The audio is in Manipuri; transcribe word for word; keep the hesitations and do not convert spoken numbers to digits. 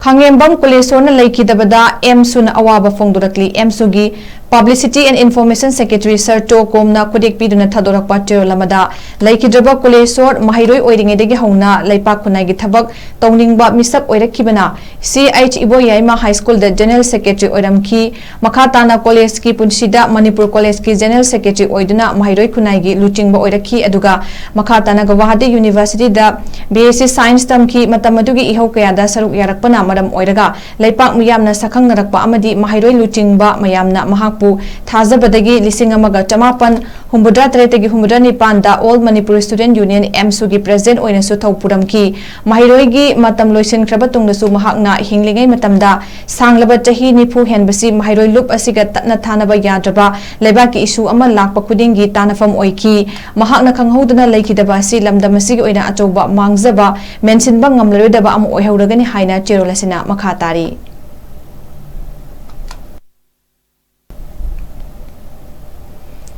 ꯈꯥꯉꯦꯝꯕꯝ ꯀꯨꯂꯦꯁꯣꯔꯅ ꯂꯩꯈꯤꯗꯕꯗ ꯑꯦꯝꯁꯨꯅ ꯑꯋꯥꯕ ꯐꯣꯡꯗꯣꯔꯛꯂꯤ꯫ ꯑꯦꯝꯁꯨꯒꯤ Publicity and Information Secretary Sir ꯇꯣ ꯀꯣꯝꯅ ꯈꯨꯗꯦꯛ ꯄꯤꯗꯨꯅ ꯊꯥꯗꯣꯔꯛꯄ ꯆꯦꯔꯣꯜ ꯑꯃꯗ, ꯂꯩꯈꯤꯗ꯭ꯔꯕ ꯀꯨꯂꯦꯁꯣꯔ ꯃꯍꯩꯔꯣꯏ ꯑꯣꯏꯔꯤꯉꯩꯗꯒꯤ ꯍꯧꯅ ꯂꯩꯄꯥꯛ ꯈꯨꯟꯅꯥꯏꯒꯤ ꯊꯕꯛ ꯇꯧꯅꯤꯡꯕ ꯃꯤꯁꯛ ꯑꯣꯏꯔꯛꯈꯤꯕꯅ, ꯁꯤ ꯑꯩꯆ ꯏꯕꯣꯌꯥꯏꯃ ꯍꯥꯏ ꯁ꯭ꯀꯨꯜꯗ General Secretary ꯑꯣꯏꯔꯝꯈꯤ꯫ ꯃꯈꯥ ꯇꯥꯅ ꯀꯣꯂꯦꯖꯀꯤ ꯄꯨꯟꯁꯤꯗ ꯃꯅꯤꯄꯨꯔ ꯀꯣꯂꯦꯖꯀꯤ General Secretary ꯑꯣꯏꯗꯨꯅ ꯃꯍꯩꯔꯣꯏ ꯈꯨꯟꯅꯥꯏꯒꯤ ꯂꯨꯆꯤꯡꯕ ꯑꯣꯏꯔꯛꯈꯤ, ꯑꯗꯨꯒ ꯃꯈꯥ ꯇꯥꯅ ꯒꯧꯍꯥꯇꯤ ꯌꯨꯅꯤꯚꯔꯁꯤꯇꯤꯗ B S C Science ꯇꯝꯈꯤ꯫ ꯃꯇꯝ ꯑꯗꯨꯒꯤ ꯏꯍꯧ ꯀꯌꯥꯗ ꯁꯔꯨꯛ ꯌꯥꯔꯛꯄꯅ ꯃꯔꯝ ꯑꯣꯏꯔꯒ ꯂꯩꯄꯥꯛ ꯃꯤꯌꯥꯝꯅ ꯁꯛꯈꯪꯅꯔꯛꯄ ꯑꯃꯗꯤ ꯃꯍꯩꯔꯣꯏ ꯂꯨꯆꯤꯡꯕ ꯃꯌꯥꯝꯅ ꯃꯍꯥꯛꯄꯨ ꯊꯥꯖꯕꯗꯒꯤ ꯂꯤꯁꯤꯡ ꯑꯃꯒ ꯆꯃꯥꯄꯟ ꯍꯨꯝꯐꯨꯇꯔꯥ ꯇꯔꯦꯠꯇꯒꯤ ꯍꯨꯝꯐꯨꯇꯔꯥ ꯅꯤꯄꯥꯟꯗ All Manipur Student Union, ꯑꯦꯝꯁꯨꯒꯤ President ꯑꯣꯏꯅꯁꯨ ꯊꯧ ꯄꯨꯔꯝꯈꯤ꯫ ꯃꯍꯩꯔꯣꯏꯒꯤ ꯃꯇꯝ ꯂꯣꯏꯁꯤꯟꯈ꯭ꯔꯕ ꯇꯨꯡꯗꯁꯨ ꯃꯍꯥꯛꯅ ꯍꯤꯡꯂꯤꯉꯩ ꯃꯇꯝꯗ ꯁꯥꯡꯂꯕ ꯆꯍꯤ ꯅꯤꯐꯨ ꯍꯦꯟꯕꯁꯤ ꯃꯍꯩꯔꯣꯏ ꯂꯨꯞ ꯑꯁꯤꯒ ꯇꯠꯅ ꯊꯥꯅꯕ ꯌꯥꯗ꯭ꯔꯕ ꯂꯩꯕꯥꯛꯀꯤ ꯏꯁꯨ ꯑꯃ ꯂꯥꯛꯄ ꯈꯨꯗꯤꯡꯒꯤ ꯇꯥꯅꯐꯝ ꯑꯣꯏꯈꯤ꯫ ꯃꯍꯥꯛꯅ ꯈꯪꯍꯧꯗꯅ ꯂꯩꯈꯤꯗꯕ ꯑꯁꯤ ꯂꯝꯗꯝ ꯑꯁꯤꯒꯤ ꯑꯣꯏꯅ ꯑꯆꯧꯕ ꯃꯥꯡꯖꯕ, ꯃꯦꯟꯁꯤꯟꯕ ꯉꯝꯂꯔꯣꯏꯗꯕ ꯑꯃ ꯑꯣꯏꯍꯧꯔꯒꯅꯤ ꯍꯥꯏꯅ ꯆꯦꯔꯣꯜ ꯑꯁꯤꯅ ꯃꯈꯥ ꯇꯥꯔꯤ꯫